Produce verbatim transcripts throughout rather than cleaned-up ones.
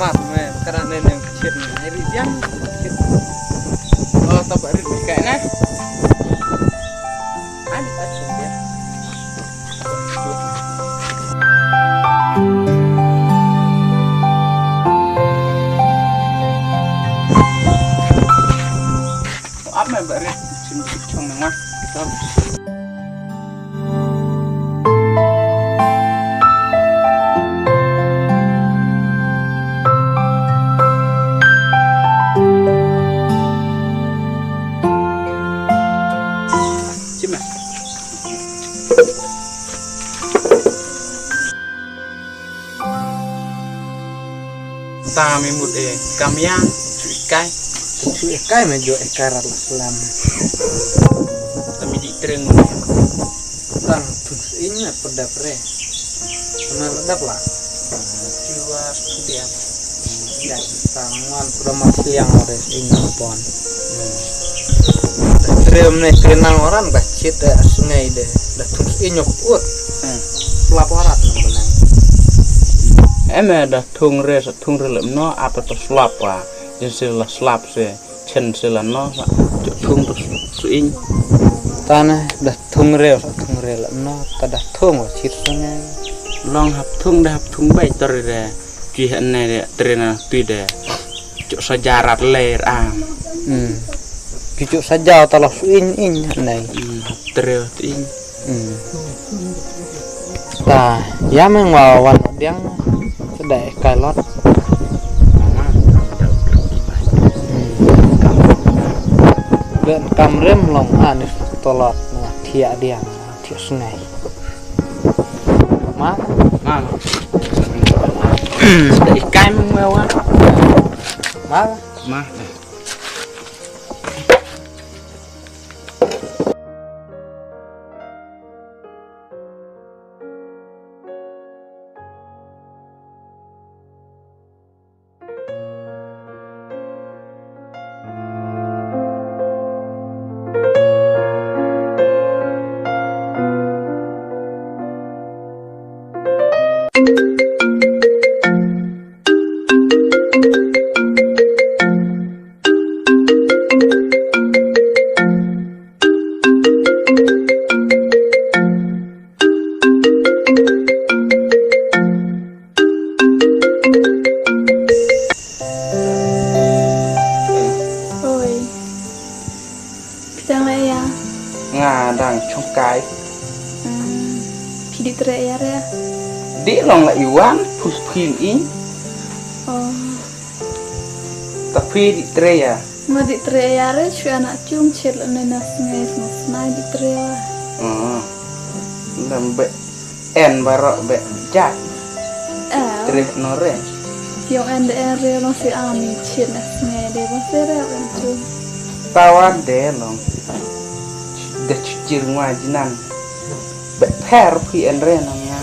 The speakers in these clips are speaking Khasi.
Mat me, kara ne ne kit me. Ai ri jang. Oh, ta ba ri kai na. Ai ri kai sum dia. Ap me ba ri chin chong me ma. Ta me mut e, kam ya, chu ikai. Chu ikai me jo ikai rat la slam. Ta me di treng mut e. Tang tu ing na pedap re. Na pedap la. Jiwa sudiam. Ya, tang wan pedap ma siang re ing na pon. Trem ne trenang orang ba chit da sngai de. Da tu ing nyok ut. Pelap warat nang benang. Em eh, da thung re, sa thung re lem no, apa to slap wa. Jin se la slap se, chen se la no, sa, jo thung to su ing. Ta ne, da thung re, sa thung re lem no, ta da thung wa chit sa ne. Long hap thung, da hap thung bai tor re. Chui ha ne re, tre na tui de. Jo sa jarat le ra. Hmm. Ki jo sa ja ta la su ing ing ha ne. Hmm, hap tre tu ing. Hmm. Ta, ya meng wa wan diang sedai kai lot. Hmm. Ben kam rem long anis tolot na thiak diang, thiak sngai. Ma? Ma. Sedai kai meng wa. Ma? Ma. Oi. Phi dang leh ïa? Nga dang chongkai. Hmm. Phi dih treh ïa re? Dih long la iwan, pus phin ing. Oh. Ta phi dih treh ïa? Nga dih treh ïa re, shu anak cung chet la ne na sngai sma sma dih treh ïa. Oh. Dam be en baroh be jat. Eh. Treh no re. Yong en de en re no si ami chet na sngai de ba se re en cung. Tawan de long. De chuchir ngwa jinan. Be pher phi en re no nga.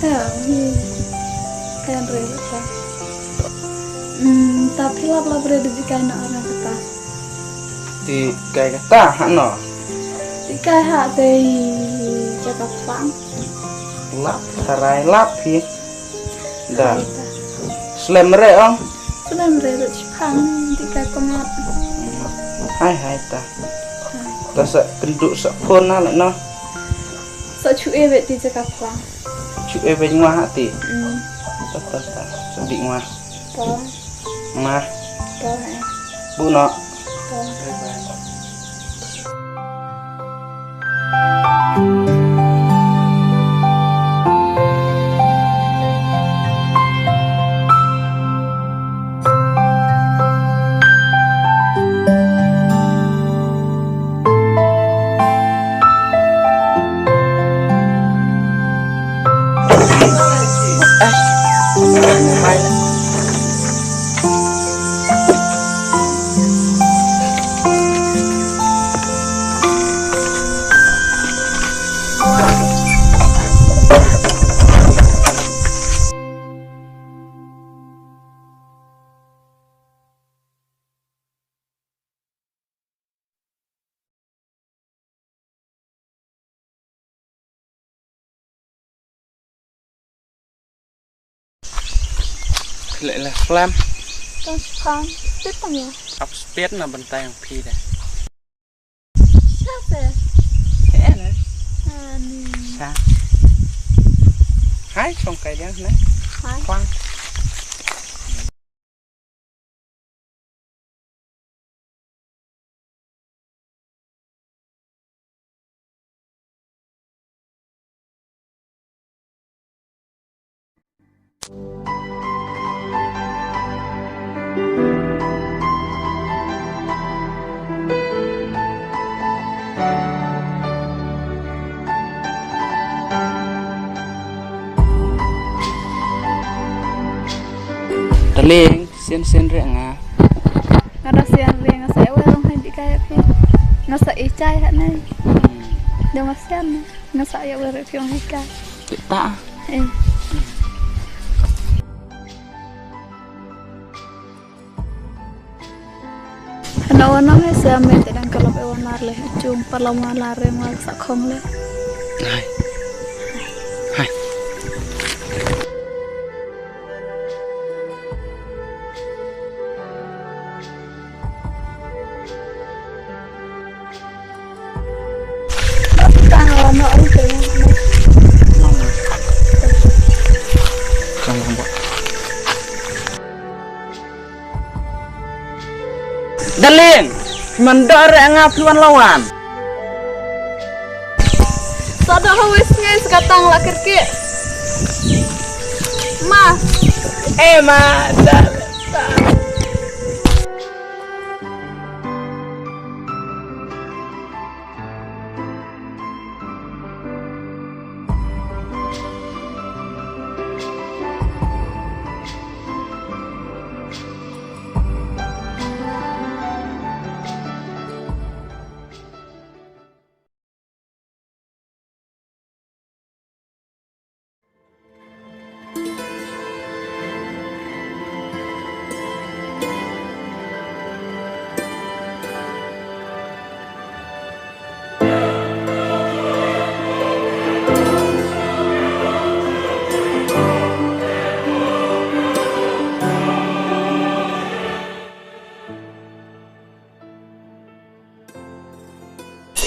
Eh, mi. En re ta. Hmm, ta phi lap lap re de kai na ara kata. Ti kai kata ha no. Ti kai ha te jaka plang. Lap sarai lap hi. Da. Slem re ong. Slem re rut chipang ti kai pangat. Hai hai ta. Ta sa kendu sa phone na le no. Sa chu e bet ti jaka plang. Chu e bet ngwa ha ti. Hmm. Ta ta ta. Sa di ngwa. Ta. Ma. Bye. Bu no. Bye. Bye bye. Khlem, khlem. Tang shipang, spit tang ya. Ap spit na bynta ïa phi de. Sha se. He ne. Ani. Sha. Hai, shong kai dia ne. Hai. Kwang. Darling, sien sien re nga. Nga da sien re nga sa ïa wer ong hai dika ïa phi. Nga sa i chai ha nai. Hmm. Da nga sien nga sa ïa wer ong hai dika. Kita. Eh. Hana wan nang he sia me te dang kalap e wan lar le. Jung palam wan lar re ma sa khong le. Hai. Hai. Darling, man dor nga phi wan lawan. Sa da hawis ngai sa katang la kerke. Ma. Eh, ma, da.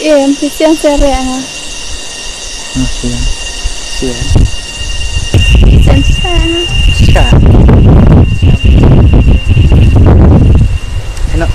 Em, phi siang seh re nga. Nga siang. Siang. Phi siang seh nga. Siang. Enak.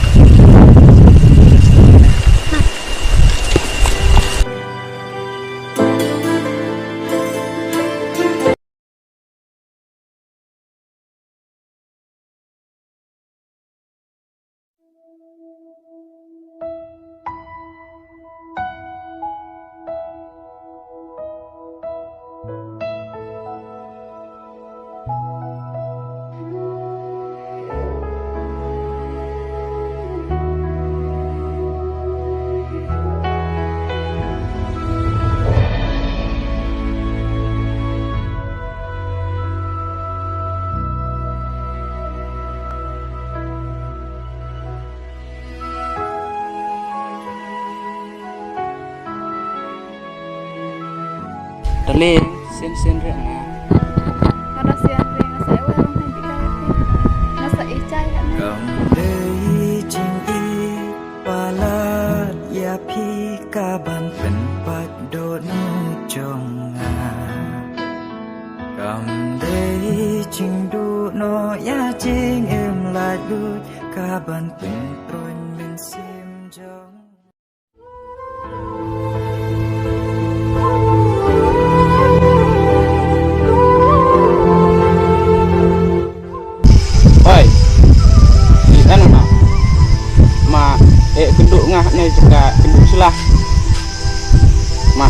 Darling, sien sien re nga. Nga da sien re nga sa ïa wer ong hai dika ïa phi. Nga sa i chai ha nai. Kam dei jingïeit palat ïa phi ka ban pynpait dohnud jong nga. Kam dei jingduh noh ïa jingim laitluid ka ban pynpruin mynsiem jong. Oi. Ïa ano ma. Ma, eh, kynduh nga ne jaka kynduh sila. Ma.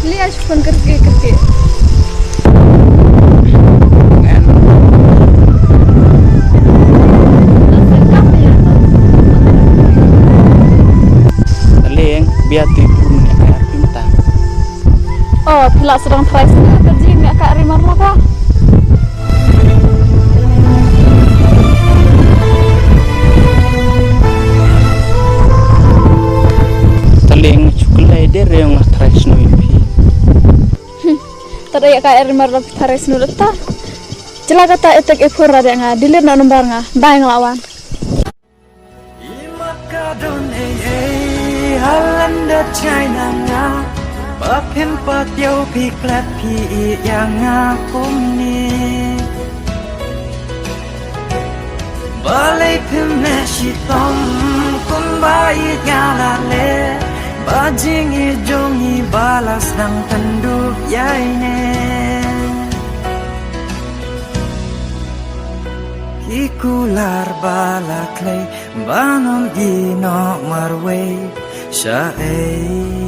Liya shi phone kyrkieh kyrkieh. Darling, bia tu pun ni ka arti mata. Oh, phi la sdang try sdang ka ji meh ka ri mar la ka. Re nga try snu ïa phi. Tat ïa ka er mar la tharai snu ta. Jela kata etek e phur ra de nga delete noh number nga. Bye nga la wan. I mat ka don ei ei ha lyndet China nga. Ba phin pat ïoh phi klet phi ïa nga kumne. Balei phim leh shitom kumba ïeit nga la leh. Ba jingïeit jong ngi ba la sdang pynduh ïa ine. Ki kular ba la khlei ban ym ïehnoh marwei shaei.